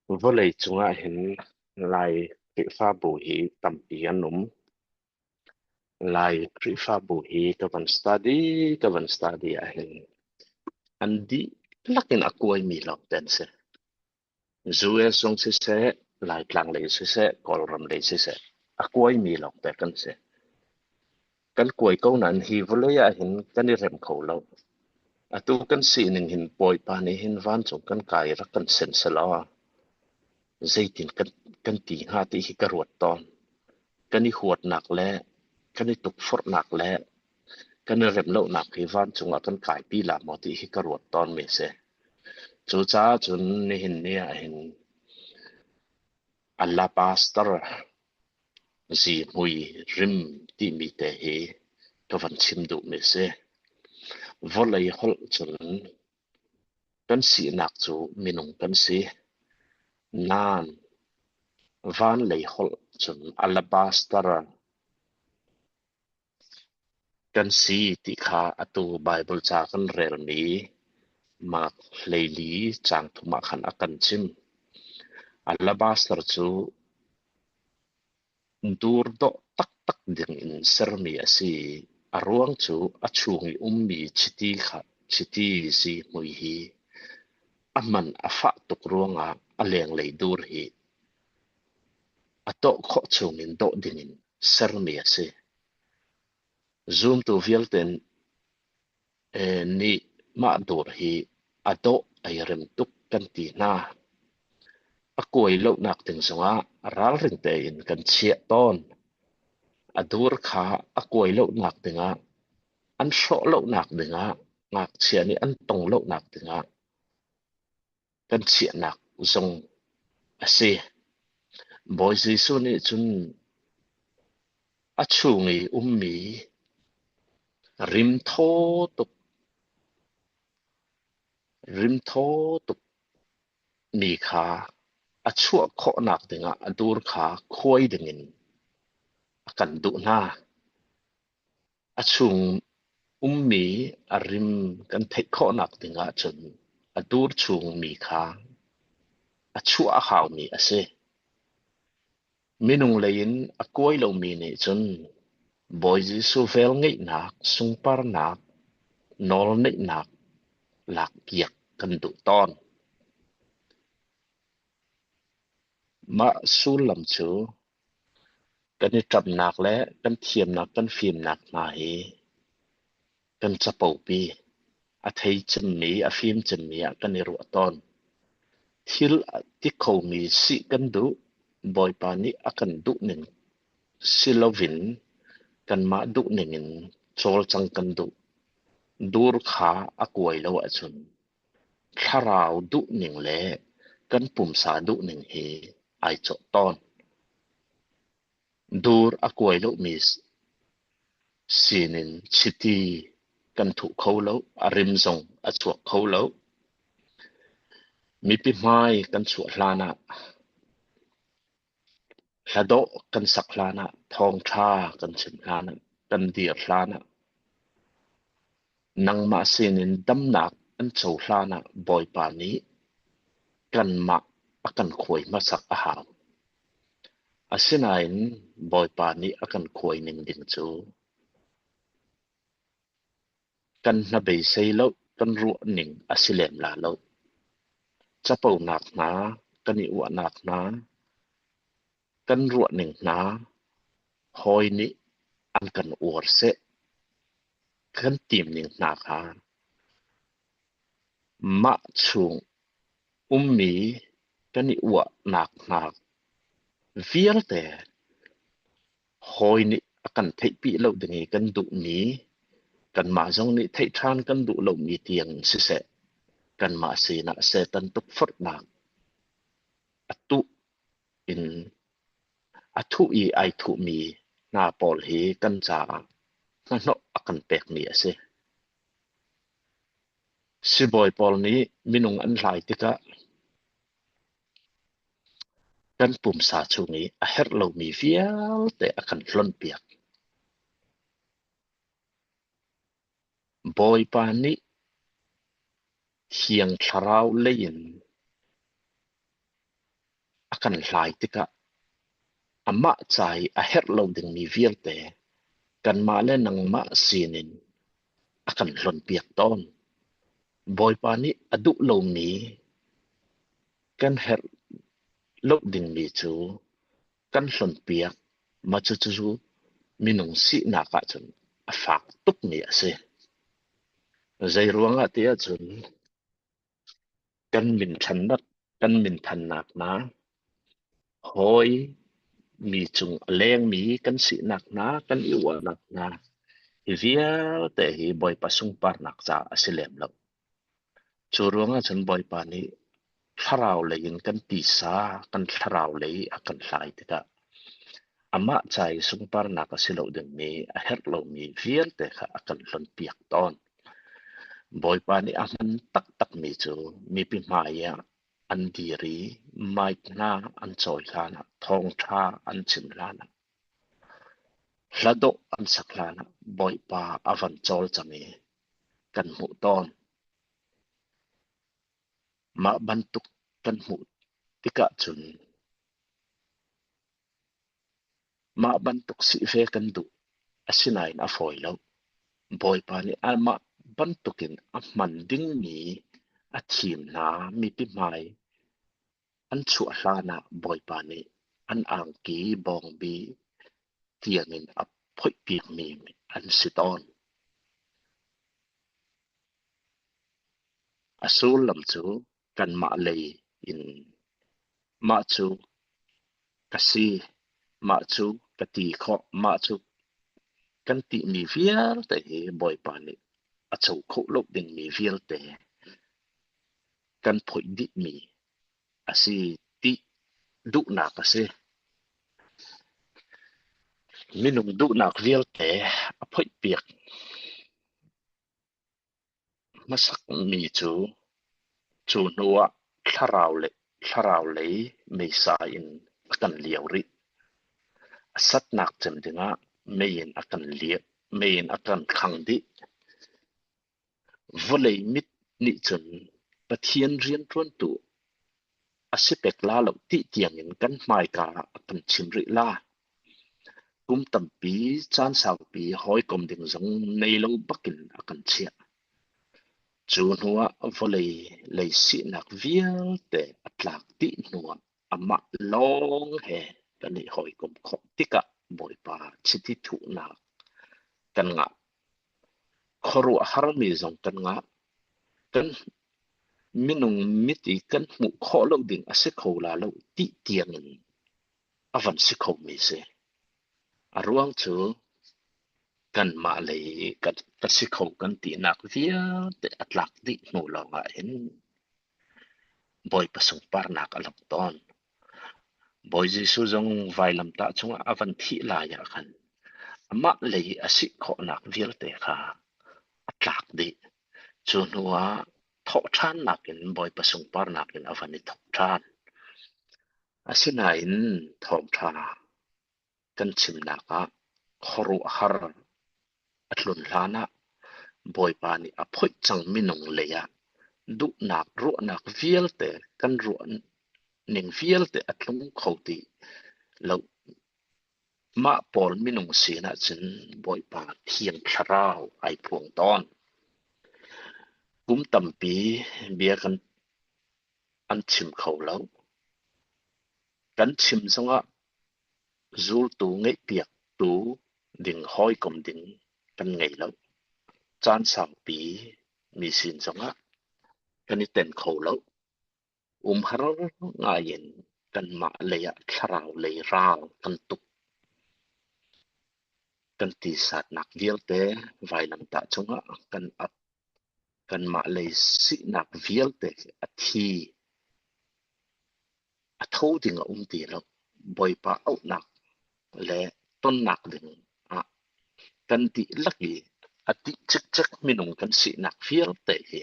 Vawlei cungah hin Lai Khrihfabu hi tampi an um. Lai Khrihfabu hi ka van study ka van study ahhin an dihlak in a kuaimi lawngte an si. US zong siseh, Laitlang lei siseh, Kawlram lei siseh, a kuaimi lawngte kan si. Kan kuai ko nain hi vawlei ah hin kan i rem kho lo. Atu kan sining hin Bawipa nih hin vancung kan kai rak kan sen selaw zeitin kan, kan ti hnga ti hi ka ruat tawn. Kan i huatnak le kan i tukforhnak le kan i rem lonak hi vancung ah kan kaipi la maw ti hi ka ruat tawnmi a si. Cucaah cun nihin ni ah hin alabaster zihmui rim timi te hi ka van chim duhmi a si. Vawlei holh cun kan sinak cu minung kan si. Nain vanlei holh cun alabaster Kan si ti kha atu Baibal ca kan relmi Mark 14 caang thum ah khan a kan chim. Alabaster cu dur dawh taktak ding in sermi a si i a ruang cu a chung i ummi chiti kha chiti zihmui hi a man a fah tuk ruangah a lenglei dur hi a dawh khawh chungin dawh dingin sermi a si. Zumtu vialte nih mah dawr hi a dawh ai rem tuk kan ti hna. A kuai lonak ding zongah ralring tein kan chiah tawn. A dur kha a kuai lonak dingah, an hrawh lonak dingah, ngakchia nih an tong lonak dingah kan chiahnak zong a si. Bawi Jesuh nih cun a chung i ummi rimthaw tuk rimthaw tuk mi kha a chuah khawhnak dingah a dur kha khuai dingin a kan duh hna. A chung ummi a rim kan theih khawhnak ding ahcun a dur chungmi kha a chuah a haumi a si. Minung lei in a kuai lomi nih cun Bawi Jesuh velngeihnak, sunparnak, nawlneihnak lakpiak kan duh tawn. Mah sullam cu Kan i ṭamhnak le kan thiamnak kan fimnak hna hi kan capopi, a thei cemmi, a fim cemmi ah kan i ruah tawn. Thil a ti khomi si kan duh, Bawipa nih a kan duhning si loin kanmah duhning in cawlcang kan duh. Dur kha a kuai lo ahcun thlarau duhning le kan pumsa duhning hi ai cawh tawn. Dur a kuai lomi sinin chiti kan thuh kho lo, a rim zong a chuak kho lo. Mipi hmai kan chuah hlan ah hladawh kan sak hlan ah, thawngṭha kan chim hlan ah, kan dir hlan ah, nangmah sinin damnak an co hlan ah Bawipa nih kanmah a kan khuai hmasak a hau. Asinain Bawipa nih a kan khuai ning ding cu kan hnabeisei lo, kan ruah ning a si lem la lo. Caponak hna, kan i uahnak hna, kan ruah ning hna, hawi nih an kan uar seh, kan tim ning hna kha mah chung ummi kan i uahnak hna vialte hawi nih a kan theihpi lo ding i kan duhmi kanmah zong nih theih ṭhan kan duh lomi tiang siseh kanmah sinah Satan tukforhnak a tuh in a thuh i ai thuhmi hna pawl hi kan caah hnahnawh a kan pekmi a si. Sibawi pawl nih minung an hlai tikah kan pumsa chung i a herh lomi vialte a kan hlonhpiak. Bawipa nih. Thiang Thlarau lei in a kan hlai tikah amah ca i a herh lo dingmi vialte kanmah le nangmah sinin a kan hlonpiak tawn. Bawipa nih a duh lomi kan herh lo dingmi cu kan hlonpiak. Mah cucu minung sinak ahcun a fak tukmi a si. Zei ruangah ti ahcun kan minthannak kan minthannak hna hawi mi cung a lengmi kan sinak hna kan i uahnak hna hi vialte hi Bawipa sunparnak caah a si lem lo. Cu ruangah cun Bawipa nih thlarau lei in kan tisa kan thlarau lei a kan hlai tikah amah ca i sunparnak a si lo dingmi a herh lomi vialte kha a kan hlonpiak tawn. Bawipa nih a hman taktakmi cu mipi hmai ah an dir i mic hna an cawi hlanah thawngṭha an chim hlanah hla dawh an sak hlanah Bawipa a van cawlcang i kan hmuh tawn. Mah bantuk kan hmuh tikah cun mah bantuk si ve kan duh. Asinain a fawi lo. Bawipa nih amah bantukin a hman dingmi a thim hna mipi hmai an chuah hlanah Bawipa nih an angki bawngbi tiangin a phoihpiakmi an si tawn. A sullam cu kanmah lei in mah cu ka si, mah cu ka ti khawh, mah cu kan timi vialte hi Bawipa nih a co kho lo dingmi vialte kan phoih dihmi a si ti duhnak a si. Minung duhnak vialte a phoihpiak hmasakmi cu cu hnuah thlarau le thlarau lei meisa in a kan lio rih. A satnak cem dingah mei in a kan liah, mei in a kan khang dih. Vawlei mit nih cun Pathian rianṭuantu a si pek la lo ti tiangin kan hmaika ah a kan chim rih la. Kum tampi caan saupi hawikom ding zong nei lo bakin a kan chiah. Cu hnuah vawlei lei sinak vialte a tlak dih hnuah amah lawng he kan i hawikom khawh tikah Bawipa chiti thuhnak kan ngah. Khuaruahharmi zong kan ngah. Kan minung mit i kan hmuh khawh lo ding a si kho la lo ti tiangin a van si khomi si. A ruang cu kanmah lei i ka si kho kan tinak vialte a tlak dih hnu lawngah hin Bawipa sunparnak a lang tawn. Bawi Jesuh zong vailamtah cungah a van thih lai ah khan amah lei a si khawhnak vialte kha a tlak dih. Cu hnu ah thawhṭhannak in Bawipa sunparnak in a van i thawk ṭhan. Asinain thawngṭha kan chimnak ah khuaruahhar a tlun hlanah Bawipa nih a phoih cang minung lei ah duhnak ruahnak vialte kan ruah ning vialte a tlung kho ti lo. Mah pawl minung sin ahcun Bawipa Thiang Thlarau ai phuang tawn. Kum tampi bia kan an chim kho lo. Kan chim zongah zultu ngeihpiaktu ding hawikom ding kan ngei lo. Caan saupi mi sin zongah kan i ten kho lo. Umhar ngai in kanmah lei ah thlarau lei ral kan tuk. Kan tisatnak vialte vailamtah cungah kan ap. Kanmah lei sinak vialte a thi. A tho ding a um ti lo. Bawipa auhnak le tonnak ding ah kan dihlak i a dih cikcek minung kan sinak vialte hi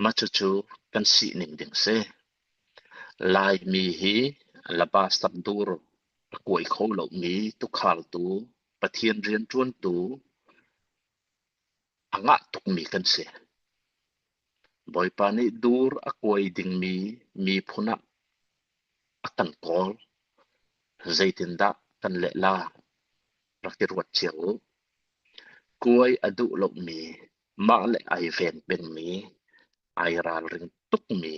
mah cucu kan sining ding si. Laimi hi labastak dur a kuai kho lomi tukhaltu, Pathian rianṭuantu a ngah tukmi kan si. Bawipa nih dur a kuai dingmi miphun ah a kan kawl. Zeitindah kan leh la? Rak i ruat cio u. Kuai a duh lomi, mah le ai ven pengmi, ai ralring tukmi,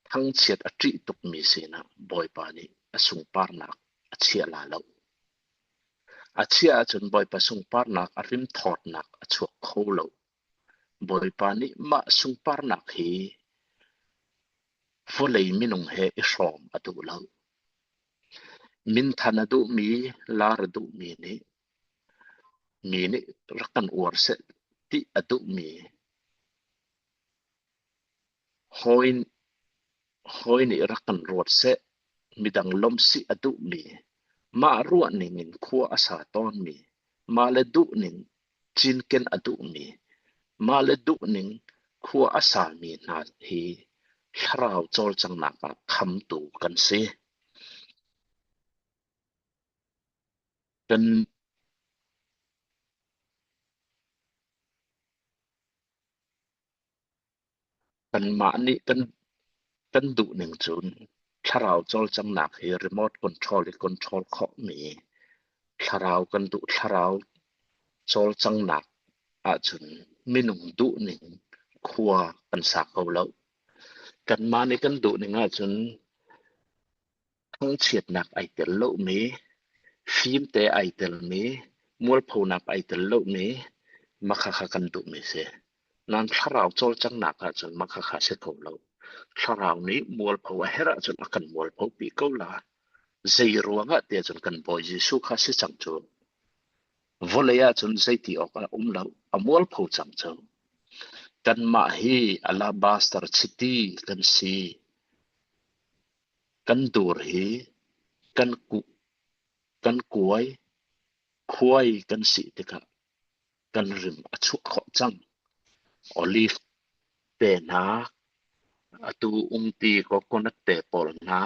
thangchiat a ṭih tukmi sinah Bawipa nih a sunparnak a chia la lo. A chiah ahcun Bawipa sunparnak a rimthawtnak a chuak kho lo. Bawipa nih mah sunparnak hi vawlei minung he i hrawm a duh lo. Minthan a duhmi, lar a duhmi nih mi nih rak kan uar seh ti a duhmi hawi hawi nih rak kan ruat seh, midang lawmhsih a duhmi, mah ruahning in khua a sa tawnmi, mah le duhning cinken a duhmi, mah le duhning khua a sami hna hi thlarau cawlcanghnak ah khamtu kan si. Kan Kanmah nih kan kan duhning cun thlarau cawlcanghnak hi remote control i control khawhmi thlarau kan duh thlarau cawlcanghnak ahcun minung duhning khua kan sa kho lo. Kanmah nih kan duhning ahcun Thangchiatnak ai tel lomi, fimte ai telmi, mualphonak ai tel lomi makhakha kan duhmi si. Nain thlarau cawlcanghnak ahcun makhakha si kho lo. Thlarau nih mualpho a herh ahcun a kan mualpho pi ko la. Zei ruangah tiah cun kan Bawi Jesuh kha si cang cu. Vawlei ahcun zeiti awk a um lo, a mualpho cang cu. Kanmah hi alabaster chiti kan si. Kan dur hi kan kuh, kan kuai, khuai kan si tikah kan rim a chuah khawh cang. Olive te hna, atu umti coconut te pawl hna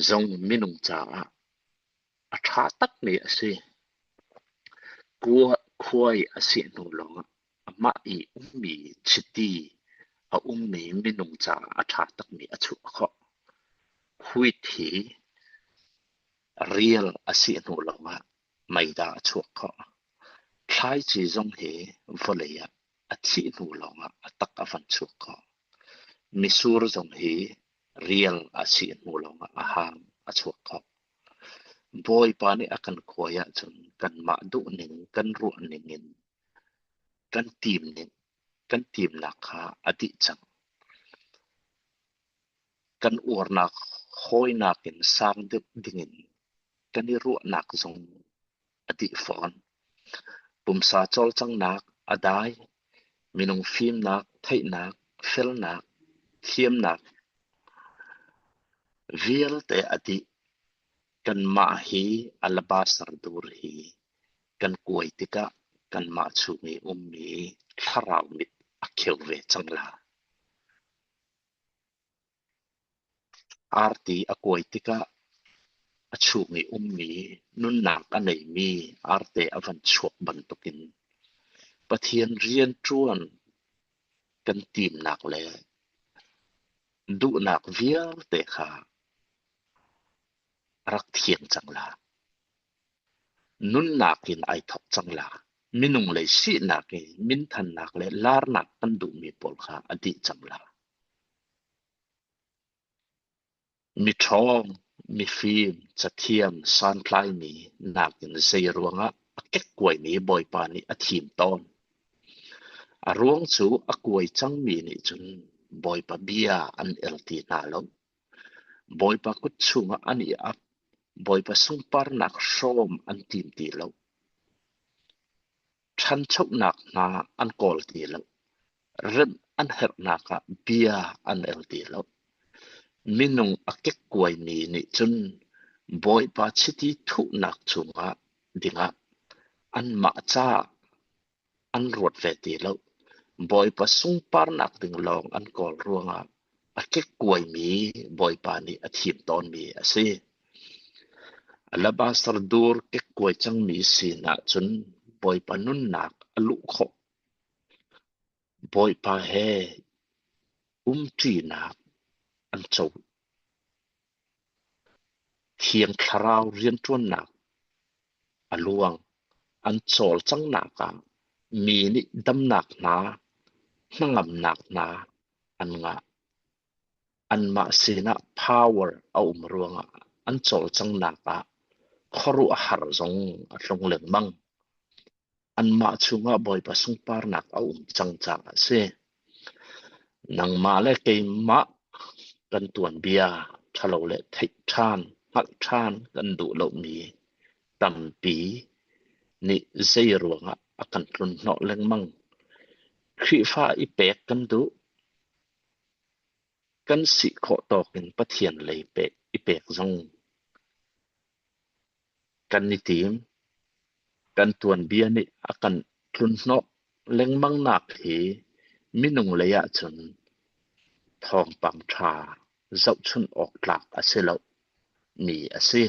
zong minung caah a ṭha takmi a si. Khuai a si hnu lawngah amah i ummi chiti a ummi minung caah a ṭha takmi a chuah khawh. Wheat hi rial a si hnu lawngah meida a chuak khawh. Thlaici zong hi vawlei ah a thih hnu lawngah a tak a van chuak khawh. Misur zong hi rial a si hnu lawngah a hang a chuak khawh. Bawipa nih a kan khuai ahcun kanmah duhning, kan ruahning in kan timning, kan timnak kha a dih cang. Kan uarnak hawinak in sang deuh dingin kan i ruahnak zong a dih fawn. Pumsa cawlcanghnak a dai, minung fimnak, theihnak, felnak, thiamnak vialte a dih. Kanmah hi alabaster dur hi kan kuai tikah kanmah chung i ummi thlarau mit a kheu ve cang la. Arti a kuai tikah a chung i ummi nunnak a neimi arte a van chuak bantukin Pathian rianṭuan kan timnak le duhnak vialte kha a rak thiang cang la. Nunnak in ai thawk cang la. Minung lei sinak i minthannak le larnak kan duhmi pawl kha a dih cang la. Miṭhawng, mifim, cathiam, santlaimi nakin zei ruangah a kekkuaimi Bawipa nih a thim tawn. A ruang cu a kuai cangmi nih cun Bawipa bia an el ti hna lo. Bawipa kut chungah an i ap. Bawipa sunparnak hrawm an tim ti lo. Ṭhanchonak hna an kawl ti lo. Remh an herhnak ah bia an el ti lo. Minung a kekkuaimi nih cun Bawipa chiti thuhnak chungah dingah anmah ca an ruat ve ti lo. Bawipa sunparnak ding lawng an kawl ruangah a kekkuaimi Bawipa nih a thim tawnmi a si. Alabaster dur kekkuai cangmi sinah cun Bawipa nunnak a luh khawh. Bawipa he umṭinak an co. Thiang Thlarau rianṭuannak a luang. An cawlcanghnak ah mi nih damnak hna, hnangamnak hna an ngah. Anmah sinah power a um ruangah an cawlcanghnak ah khuaruahhar zong a tlung lengmang. Anmah chungah Bawipa sunparnak a um cang caah a si. Nangmah le keimah kan tuanbia ṭhalo le theih ṭhan, hngalh ṭhan kan duh lomi tampi nih zei ruangah a kan tlunhnawh lengmang. Khrihfa i pek kan duh. Kan si khawh tawk in Pathian lei i pek zong kan i tim. Kan tuanbia nih a kan tlunhnawh lengmangnak hi minung lei ahcun thawngpang ṭha zohchunh awk tlak a si lo mi a si.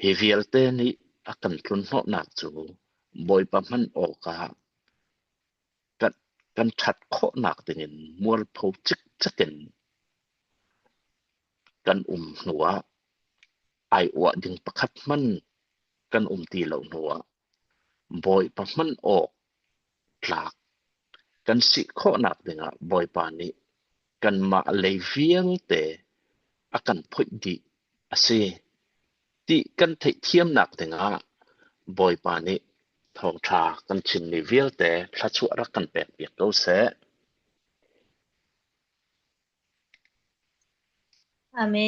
Hi vialte nih a kan tlunhnawhnak cu Bawipa hman awkah kan ṭhat khawhnak dingin mualpho cikcek in kan um hnuah ai uah ding pakhat hmanh kan um ti lo hnuah Bawipa hman awk tlak kan si khawhnak dingah Bawipa nih kanmah lei vialte a kan phoih dih a si ti kan theihthiamnak dingah Bawipa nih thawngṭha kan chimmi vialte thluachuah rak kan pekpiak ko seh. Amen.